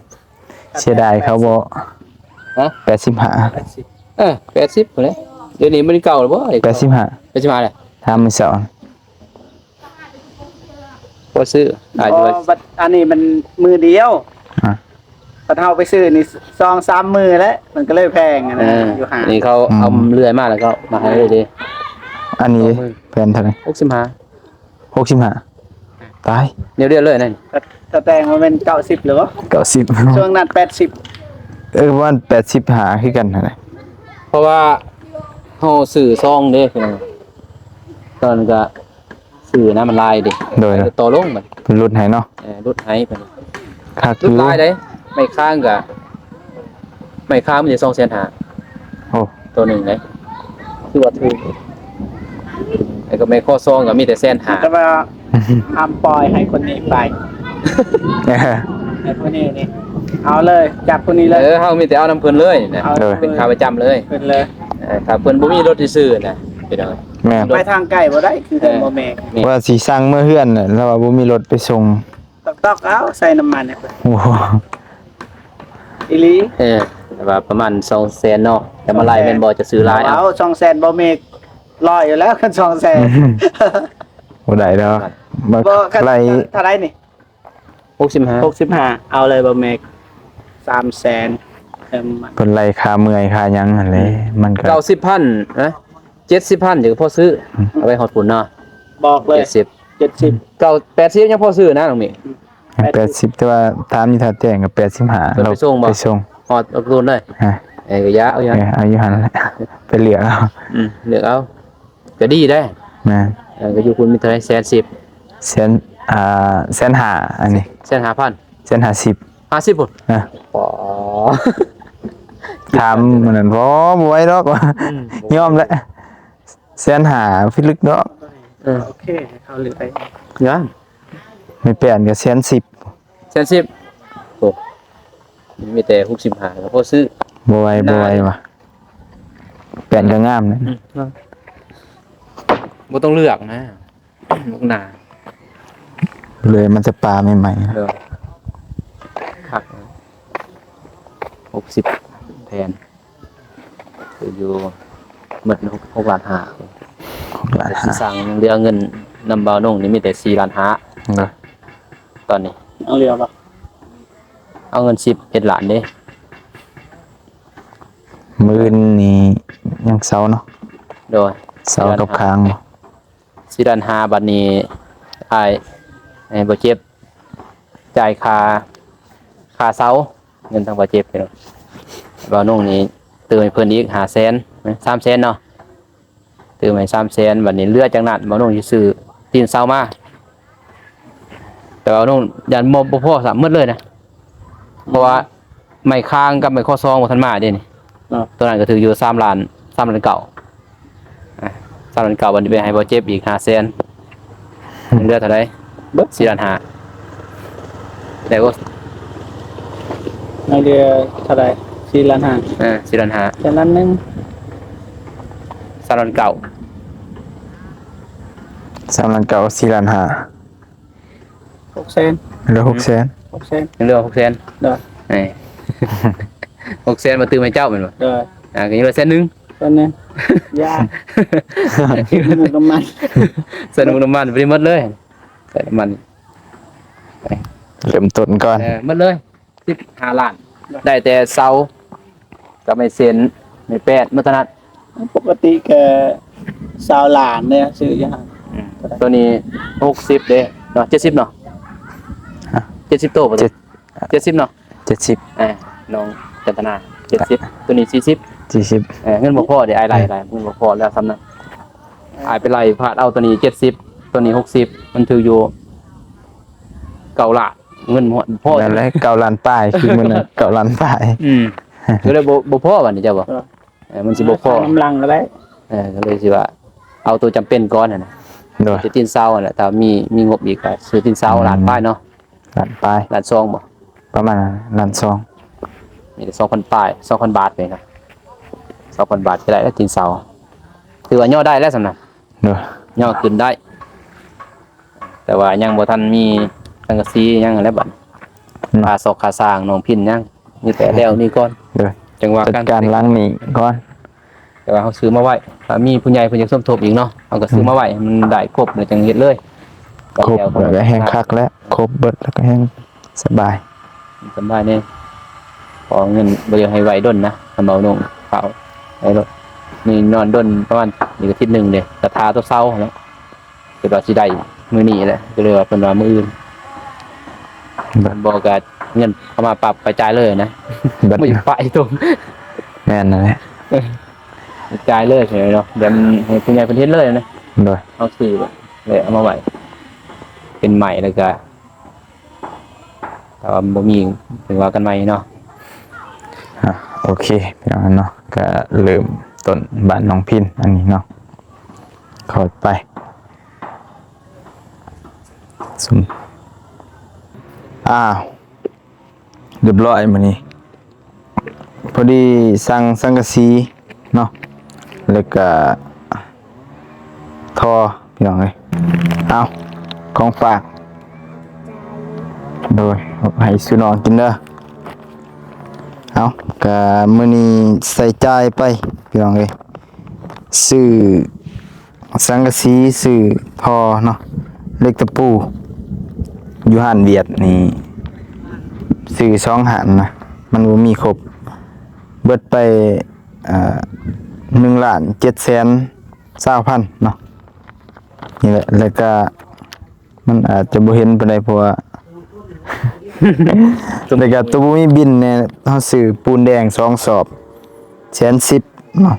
ເສຍດາຍເຂົາບໍ່? ຮະ? ແປດສິບຫ້າ ແປດສິບ ເອີ ແປດສິບພຸ້ນແຫຼະ ດຽວນີ້ມັນເກົ່າແລ້ວບໍ່? ແປດສິບຫ້າ ແປດສິບຫ້າແຫຼະ ຖາມມື້ເຊົ້າ ບໍ່ຊື້ ອາດຈະວ່າ ບໍ່ ບັດອັນນີ້ມັນມື້ດຽວ ຮະ? ຄັນເຮົາໄປຊື້ນີ້ສອງສາມມື້ແລ້ວ ມັນກໍເລີຍແພງຫັ້ນນະ ເອີ ຢູ່ຫ້າງ ນີ້ເຂົາ ອືມ ເອົາເລື່ອຍມາແລ້ວກໍມາໃຫ້ເລີຍເດ້. ອັນນີ້ ສອງໝື່ນ ແຜ່ນເທົ່າໃດ? ຫົກສິບຫ້າ ຫົກສິບຫ້າ ຕາຍ ດຽວໆເລີຍນັ້ນ ຖ້າ ຖ້າແຕ່ງມັນແມ່ນເກົ້າສິບຫຼືບໍ່? ເກົ້າສິບ ຊ່ວງນັ້ນແປດສິບ ເອີ ປະມານແປດສິບຫ້າຄືກັນຫັ້ນແຫຼະ ເພາະວ່າເຮົາຊື້ຊອງເດ້ ຕອນນັ້ນກໍ ຊື້ນຳມັນຫຼາຍເດ້ ໂດຍ ຕໍ່ລົງບັດ ຫຼຸດໃຫ້ເນາະ ເອີ ຫຼຸດໃຫ້ເພິ່ນ ຄັກຢູ່ ຫຼຸດຫຼາຍເດ້ ໄມ້ຄ້າງກະ ໄມ້ຄ້າງມັນຊິສອງແສນຫ້າ ໂອ້ ໂຕໜຶ່ງເດ້ ຖືວ່າຖືກ ແລ້ວກໍໄມ້ຂໍ້ສອງກໍມີແຕ່ແສນຫ້າ ແຕ່ວ່າຫ້າມປ່ອຍໃຫ້ຄົນນີ້ໄປ ເອີ ໃຫ້ຜູ້ນີ້ນີ້ ເອົາເລີຍ ຈັບຜູ້ນີ້ເລີຍ ເອີ ເຮົາມີແຕ່ເອົານຳເພິ່ນເລີຍນະ ເອົາ ເອີ ເປັນຂາປະຈຳເລີຍ ເພິ່ນເລີຍ ເອີ ຖ້າເພິ່ນບໍ່ມີລົດຊື່ໆນະ ພີ່ນ້ອງ ແມ່ນ ໄປທາງໄກບໍ່ໄດ້ ຄືກັນ ເອີ ບໍ່ແມ່ນ ວ່າຊິສັ່ງເມືອເຮືອນແຫຼະ ລາວວ່າບໍ່ມີລົດໄປສົ່ງ ຕອກໆເອົາ ໃສ່ນ້ຳມັນໃຫ້ເພິ່ນ ໂອ້ ອີ່ຫຼີ ເອີ ແຕ່ວ່າປະມານສອງແສນເນາະ ແຕ່ມາໄລ່ແມ່ນບໍ່ ຈະຊື້ຫຼາຍ ເອົາສອງແສນ ບໍ່ເມກ ຮ້ອຍຢູ່ແລ້ວ ຄັນສອງແສນ ບໍ່ໄດ້ດອກ ບໍ່ ຄັນ ເທົ່າໃດນີ້? ຫົກສິບຫ້າ ຫົກສິບຫ້າ ເອົາເລີຍບໍ່ເມກ ສາມແສນ ເອີ ເພິ່ນໄລ່ຄ່າເມື່ອຍຄ່າຫຍັງຫັ້ນແຫຼະ ອືມ ມັນກໍ ເກົ້າສິບພັນ ເອີ ເຈັດສິບພັນ ຈະພໍຊື້ ອືມ ເອົາໄວ້ຮອດພຸ້ນເນາະ ບອກເລີຍ ເຈັດສິບ ເກົ້າ ແປດສິບ ຍັງພໍຊື້ນະນ້ອງມີ ອືມ ແປດສິບ ແຕ່ວ່າຖາມຢູ່ທ່າແຈ້ງກໍແປດສິບຫ້າ ເພິ່ນໄປສົ່ງບໍ່? ໄປສົ່ງ ຮອດເອົາໂລດເລີຍ ຮະ ເອີ ກໍຢ່າ ເອົາຢູ່ ເອີ ເອົາຢູ່ຫັ້ນແຫຼະ ໄປເລືອກເອົາ ອືມ ເລືອກເອົາ ກໍດີເດ້ ແມ່ນ ເອີ ກໍຢູ່ພຸ້ນມີເທົ່າໃດ ແສນສິບ ແສນ ອ່າ ແສນຫ້າ ອັນນີ້ ແສນຫ້າພັນ ແສນຫ້າສິບ ຫ້າສິບພຸ້ນ ເອີ ອໍ ຖາມມື້ນັ້ນ ບໍ່ ບໍ່ໄຫວດອກ ອືມ ຍອມແຫຼະ ແສນຫ້າພິລຶກດອກ ເອີ ໂອເຄ ເຂົາເລືອກໄດ້ ຍັງ ມີແປນກໍແສນສິບ ແສນສິບ ໂອ້ ມີແຕ່ຫົກສິບຫ້າກໍພໍຊື້ ບໍ່ໄຫວ ບໍ່ໄຫວວ່າ ແປນກໍງາມນະ ອືມ ບໍ່ຕ້ອງເລືອກນະ ໝາກໜາ ເລີຍມັນຈະປາໃໝ່ໆ ເອີ ຄັກ ຫົກສິບແຜ່ນ ຄືຢູ່ໝົດຫົກ ຫົກລ້ານຫ້າ ຫົກລ້ານຫ້າ ແຕ່ຊິສັ່ງເຫຼືອເງິນນຳບ່າວນົງນີ້ມີແຕ່ສີ່ລ້ານຫ້າ ເອີ ຕອນນີ້ ຍັງເຫຼືອບໍ່? ເອົາເງິນສິບເອັດລ້ານເດ້ ມື້ອື່ນນີ້ຍັງເຊົາເນາະ ໂດຍ ເຊົາກັບຄ້າງ ສີ່ລ້ານຫ້າ ບາດນີ້ອ້າຍ ໃຫ້ບໍ່ເຈັບ ຈ່າຍຄ່າ ຄ່າເຊົ່າ ເງິນທາງບາດເຈັບ ບ່າວນົງນີ້ຕື່ມໃຫ້ເພິ່ນອີກຫ້າແສນ ສາມແສນເນາະ ຕື່ມໃຫ້ສາມແສນ ບາດນີ້ເຫຼືອຈາກນັ້ນ ບ່າວນົງຊິຊື້ຕີນເສົາມາ ແຕ່ວ່ານ້ອງຢ້ານບໍ່ ບໍ່ພໍຊ້ຳໝົດເລີຍນະ ເພາະວ່າໄມ້ຄ້າງກັບໄມ້ຂໍ້ສອງບໍ່ທັນມາເດ້ນີ້ ເນາະ ຕົວນັ້ນກໍຖືກຢູ່ສາມລ້ານ ສາມລ້ານເກົ້າ ອ່າ ສາມລ້ານເກົ້າ ບັດນີ້ໄປໃຫ້ບໍ່ເຈັບອີກຫ້າແສນ ເຫຼືອເທົ່າໃດ? ເບິດສີ່ລ້ານຫ້າ ແລ້ວກໍ ໃນເດືອນເທົ່າໃດ? ສີ່ລ້ານຫ້າ. ເອີ ສີ່ລ້ານຫ້າ. ແສນລ້ານໜຶ່ງ. ສາມລ້ານເກົ້າ. ສາມລ້ານເກົ້າ ສີ່ລ້ານຫ້າ. ຫົກແສນ. ເຫຼືອຫົກແສນ. ຫົກແສນ. ຍັງເຫຼືອຫົກແສນ. ໂດຍ. ເອີ ຫົກແສນມາຕື່ມໃຫ້ເຈົ້າແມ່ນບໍ່? ໂດຍ. ອ່າ ກໍຍັງເຫຼືອແສນໜຶ່ງ. ແສນໜຶ່ງ. ຢ່າ ນ້ຳມັນ ໃສ່ນ້ຳມັນ ນ້ຳມັນໄປໝົດເລີຍ. ໃສ່ນ້ຳມັນ ເລີ່ມຕົ້ນກ່ອນ. ເອີ ໝົດເລີຍ ສິບຫ້າລ້ານ. ໄດ້ແຕ່ເສົາກັບໄມ້ເຊັນ ໄມ້ແປດ ໝົດເທົ່ານັ້ນ. ປົກກະຕິກະຊາວລ້ານເດ້ ຊື້ຢູ່ຫັ້ນ. ອືມ ໂຕນີ້ຫົກສິບເດ້ເນາະ ເຈັດສິບເນາະ. ຮະ? ເຈັດສິບໂຕບໍ່? ເຈັດ ເຈັດສິບເນາະ. ເຈັດສິບ. ເອີ ນ້ອງຈັນທະນາ ເຈັດສິບ. ໂຕນີ້ສີ່ສິບ. ສີ່ສິບ. ເອີ ເງິນບໍ່ພໍເດ້ ອ້າຍໄລ່ ເອີ ໄລ່ ເງິນບໍ່ພໍແລ້ວສ່ຳນັ້ນ. ອ້າຍໄປໄລ່ພາດເອົາ ໂຕນີ້ເຈັດສິບ ໂຕນີ້ຫົກສິບ ມັນຖືກຢູ່ເກົ້າລ້ານ. ເງິນບໍ່ພໍ ນັ້ນແຫຼະ ເກົ້າລ້ານປາຍ ຄືມື້ນັ້ນ ເກົ້າລ້ານປາຍ. ອືມ ກໍເລີຍບໍ່ ບໍ່ພໍບັດນີ້ເຈົ້າບໍ່? ເອີ ມັນຊິບໍ່ພໍ ນ້ຳລັງກໍໄດ້. ເອີ ກໍເລີຍຊິວ່າເອົາໂຕຈຳເປັນກ່ອນຫັ້ນນະ. ໂດຍ. ຈະຕີນເສົາຫັ້ນແຫຼະ ຖ້າມີ ມີງົບອີກກໍຊື້ຕີນເສົາ ອືມ ລ້ານປາຍເນາະ. ລ້ານປາຍ. ລ້ານສອງບໍ່? ປະມານລ້ານສອງ. ມີແຕ່ສອງພັນປາຍ ສອງພັນບາດນີ້ນະ. ສອງພັນບາດກໍໄດ້ແລ້ວຕີນເສົາ ຖືວ່າຍໍໄດ້ແລ້ວສ່ຳນັ້ນ. ໂດຍ. ຍໍຂຶ້ນໄດ້ ແຕ່ວ່າຍັງບໍ່ທັນມີສັງກະສີຫຍັງແລ້ວບັດນີ້. ເນາະ. ຄ່າຊອກຄ່າສ້າງນ້ອງພິນຍັງ ມີແຕ່ແລ້ວນີ້ກ່ອນ. ໂດຍ. ຈັ່ງວ່າກັນ ຈັດການຫຼັງນີ້ກ່ອນ. ແຕ່ວ່າເຮົາຊື້ມາໄວ້ ຖ້າມີຜູ້ໃຫຍ່ເພິ່ນຢາກສົມທົບອີກເນາະ ເຮົາກໍຊື້ມາໄວ້ ອືມ ໃຫ້ມັນໄດ້ຄົບແລ້ວຈັ່ງເຮັດເລີຍ. ຄົບແລ້ວກໍແຮງຄັກແລ້ວ ຄົບເບິດແລ້ວກໍແຮງສະບາຍ ສະບາຍແນ່. ເພາະເງິນບໍ່ຢາກໃຫ້ໄວ້ດົນນະ ຄັນເວົ້ານ້ອງເຂົາໄວ້ໂລດ ນີ້ນອນດົນປະມານອີກອາທິດໜຶ່ງເດ້ ກະຖ້າແຕ່ເຊົ້າຫັ້ນແຫຼະ. ຄິດວ່າຊິໄດ້ມື້ນີ້ແຫຼະ ກໍເລີຍວ່າເພິ່ນວ່າມື້ອື່ນ. ບໍ່ກໍເງິນເຂົ້າມາປັບໄປຈ່າຍເລີຍນະ. ບໍ່ຢາກປະອີ່ຕົງ. ແມ່ນນັ້ນແຫຼະ ເອີ ຈ່າຍເລີຍເນາະ ແບບໃຫ້ຜູ້ໃຫຍ່ເພິ່ນເຫັນເລີຍນະ. ໂດຍ. ເຮົາຊື້ແລ້ວເອົາມາໄວ້ ເປັນໄມ້ແລ້ວກໍ ຖ້າວ່າບໍ່ມີ ເປັນວ່າກັນໃໝ່ເນາະ. ອ່ະ ໂອເຄ ພີ່ນ້ອງເນາະ ກໍເລີ່ມຕົ້ນບ້ານນ້ອງພິນອັນນີ້ເນາະ ຄ່ອຍໄປ. ຊຸມ ອ້າວ ຮຽບຮ້ອຍມື້ນີ້ ພໍດີສັ່ງສັງກະສີເນາະ ແລ້ວກະທໍ່ ພີ່ນ້ອງເອີຍ. ເອົາ ຂອງຝາກ ໂດຍ ໃຫ້ສູ່ນ້ອງກິນເດີ. ເອົາ ກະມື້ນີ້ໃຊ້ຈ່າຍໄປ ພີ່ນ້ອງເອີຍ ຊື້ ສັງກະສີ ຊື້ທໍ່ເນາະ ເຫຼັກຕະປູ ຢູ່ຮ້ານຫວຽດນີ້ ຊື້ສອງຮ້ານນະ ມັນບໍ່ມີຄົບ ເບິດໄປ ເອີ ໜຶ່ງລ້ານເຈັດແສນຊາວພັນເນາະ. ນີ້ແຫຼະ ແລ້ວກະ ມັນອາດຈະບໍ່ເຫັນປານໃດ ເພາະວ່າ ແລ້ວກະໂຕບໍ່ມີບິນແດ່ ເຮົາຊື້ປູນແດງສອງສອບ ແສນສິບເນາະ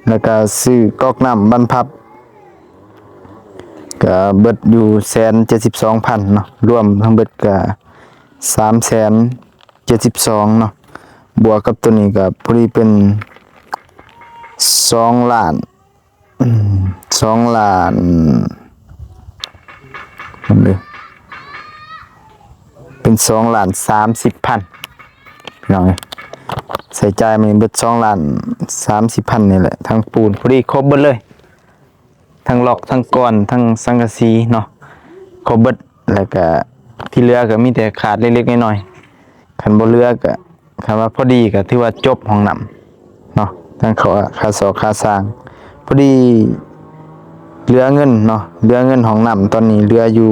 ແລ້ວກະຊື້ກອກນ້ຳບັນພັບ ກະເບິດຢູ່ແສນເຈັດສິບສອງພັນເນາະ ລວມທັງເບິດກະສາມແສນເຈັດສິບສອງເນາະ ບວກກັບໂຕນີ້ກະພໍດີເປັນສອງລ້ານ ອືມ ສອງລ້ານ ເບິ່ງເດີ ເປັນສອງລ້ານສາມສິບພັນ ພີ່ນ້ອງເອີຍ ໃຊ້ຈ່າຍມື້ນີ້ເບິດສອງລ້ານສາມສິບພັນນີ້ແຫຼະ ທັງປູນ ພໍດີຄົບເບິດເລີຍ ທັງລັອກ ທັງກ້ອນ ທັງສັງກະສີເນາະ ຄົບເບິດ. ແລ້ວກະທີ່ເຫຼືອກະມີແຕ່ຂາດເລັກໆນ້ອຍໆ ຄັນບໍ່ເຫຼືອກະ ຄັນວ່າພໍດີກະຖືວ່າຈົບຫ້ອງນ້ຳເນາະ ທັງຄ່າ ຄ່າຊອກຄ່າສ້າງ ພໍດີເຫຼືອເງິນເນາະ ເຫຼືອເງິນຫ້ອງນ້ຳຕອນນີ້ເຫຼືອຢູ່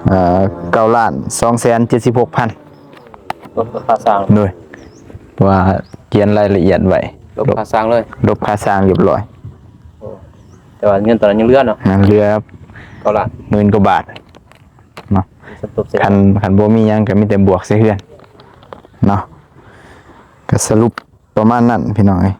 ເອີ ເກົ້າລ້ານສອງແສນເຈັດສິບຫົກພັນ ລົບຄ່າສ້າງ ໂດຍ ເພາະວ່າຂຽນລາຍລະອຽດໄວ້ ລົບຄ່າສ້າງເລີຍ ລົບຄ່າສ້າງຮຽບຮ້ອຍ. ໂອ້ ແຕ່ວ່າເງິນຕອນນັ້ນຍັງເຫຼືອເນາະ ຍັງເຫຼືອເກົ້າລ້ານ ໝື່ນກວ່າບາດເນາະ ຄັນ ຄັນບໍ່ມີຫຍັງກໍມີແຕ່ບວກໃສ່ເຮືອນເນາະ ກໍສະຫຼຸບປະມານນັ້ນ ພີ່ນ້ອງເອີຍ.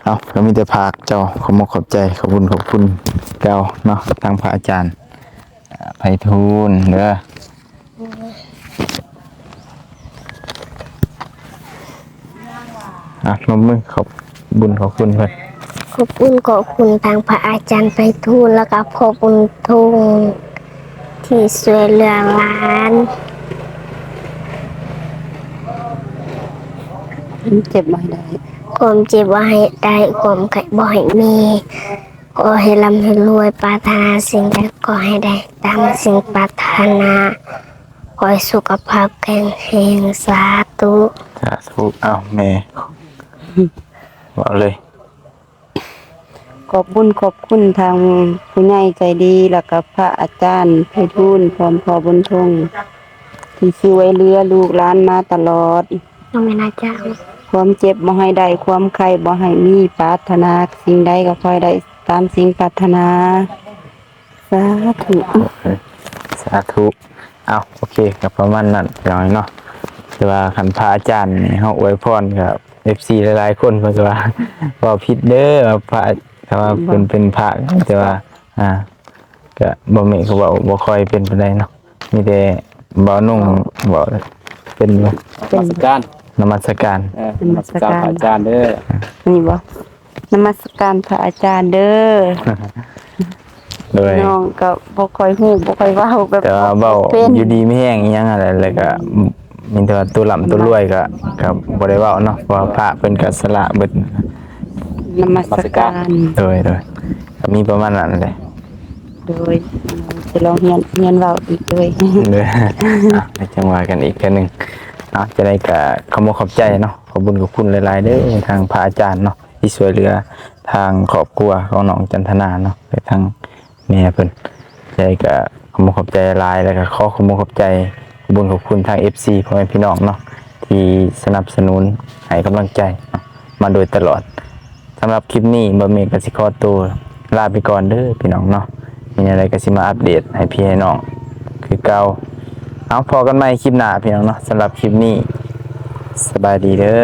ເອົາ ກໍມີແຕ່ພາກເຈົ້າ ຂອບອົກຂອບໃຈ ຂອບບຸນຂອບຄຸນເຈົ້າເນາະ ທາງພະອາຈານ ອ່າ ໄພທູນເດີ. ອ່ະ ລົບມື ຂອບ ບຸນຂອບຄຸນເພິ່ນ? ຂອບຄຸນ ຂອບຄຸນທາງພະອາຈານໄພທູນ ແລ້ວກໍພໍ່ບຸນທົງ ທີ່ຊ່ວຍເຫຼືອຫຼານ. ຄວາມເຈັບບໍ່ໃຫ້ໄດ້ ຄວາມເຈັບບໍ່ໃຫ້ໄດ້ ຄວາມໄຂ້ບໍ່ໃຫ້ມີ. ຂໍໃຫ້ລ່ຳໃຫ້ລວຍ ປາດຖະໜາສິ່ງໃດຂໍໃຫ້ໄດ້ຕາມສິ່ງປາດຖະໜາ. ຂໍໃຫ້ສຸຂະພາບແຂງແຮງ. ສາທຸ ສາທຸ. ອ້າວ ແມ່ ເວົ້າເລີຍ. ຂອບບຸນຂອບຄຸນທາງຜູ້ໃຫຍ່ໃຈດີ ແລ້ວກໍພະອາຈານໄພທູນ ພ້ອມພໍ່ບຸນທົງ ທີ່ຊ່ວຍເຫຼືອລູກຫຼານມາຕະຫຼອດ. ຄວາມເຈັບບໍ່ໃຫ້ໄດ້ ຄວາມໄຂ້ບໍ່ໃຫ້ມີ ປາດຖະໜາສິ່ງໃດກໍຂໍໃຫ້ໄດ້ຕາມສິ່ງປາດຖະໜາ. ສາທຸ ສາທຸ. ເອົາ ໂອເຄ ກໍປະມານນັ້ນພີ່ນ້ອງເນາະ. ແຕ່ວ່າຄັນພະອາຈານໃຫ້ເຮົາອວຍພອນ ກໍ ເອັຟຊີ ຫຼາຍໆຄົນເພິ່ນກໍວ່າ ເວົ້າຜິດເດີ ວ່າພະ ຄຳວ່າເພິ່ນເປັນພະ ແຕ່ວ່າ ອ່າ ກໍບໍ່ແມ່ນ ກໍເວົ້າບໍ່ຄ່ອຍເປັນປານໃດເນາະ. ມີແຕ່ບ່າວນຸ່ງເວົ້າເປັນຢູ່. ນະມັດສະການ ນະມັດສະການ ເອີ ນະມັດສະການ ນະມັດສະການພະອາຈານເດີ. ນີ້ບໍ່? ນະມັດສະການພະອາຈານເດີ. ໂດຍ ນ້ອງກໍບໍ່ຄ່ອຍຮູ້ ບໍ່ຄ່ອຍເວົ້າແບບ ແຕ່ວ່າເວົ້າ ເປັນ ຢູ່ດີມີແຮງອີ່ຫຍັງຫັ້ນແຫຼະ. ແລ້ວກໍ ອືມ ມີແຕ່ວ່າໂຕລ່ຳໂຕລວຍກໍ ກໍບໍ່ໄດ້ເວົ້າເນາະ ເພາະວ່າພະເພິ່ນກໍສະຫຼະເບິດ. ນະມັດສະການ ໂດຍ ໂດຍ ກໍມີປະມານນັ້ນແຫຼະ. ໂດຍ ຈະລອງຮຽນ ຮຽນເວົ້າອີກເລີຍ. ເດີ ອ່ະ ໄດ້ ຈັ່ງວ່າກັນອີກເທື່ອໜຶ່ງ. ເອົາ ຈັ່ງໃດກໍຂອບອົກຂອບໃຈເນາະ ຂອບບຸນຂອບຄຸນຫຼາຍໆເດີ ທາງພະອາຈານເນາະ ທີ່ຊ່ວຍເຫຼືອທາງຄອບຄົວຂອງນ້ອງຈັນທະນາເນາະ ແລະ ທາງແມ່ເພິ່ນ. ຈັ່ງໃດກໍຂອບອົກຂອບໃຈຫຼາຍ ແລ້ວກໍຂໍຂອບອົກຂອບໃຈ ຂອບບຸນຂອບຄຸນທາງ ເອັຟຊີ ພໍ່ແມ່ພີ່ນ້ອງເນາະ ທີ່ສະໜັບສະໜູນໃຫ້ກຳລັງໃຈເນາະ ມາໂດຍຕະຫຼອດ. ສຳລັບຄລິບນີ້ ບ່າວເມກກໍຊິຂໍໂຕລາໄປກ່ອນເດີພີ່ນ້ອງເນາະ. ມີແນວໃດກໍຊິມາອັບເດດໃຫ້ພີ່ໃຫ້ນ້ອງຄືເກົ່າ. ເອົາ ພໍ້ກັນໃໝ່ຄລິບໜ້າພີ່ນ້ອງເນາະ. ສຳລັບຄລິບນີ້ ສະບາຍດີເດີ.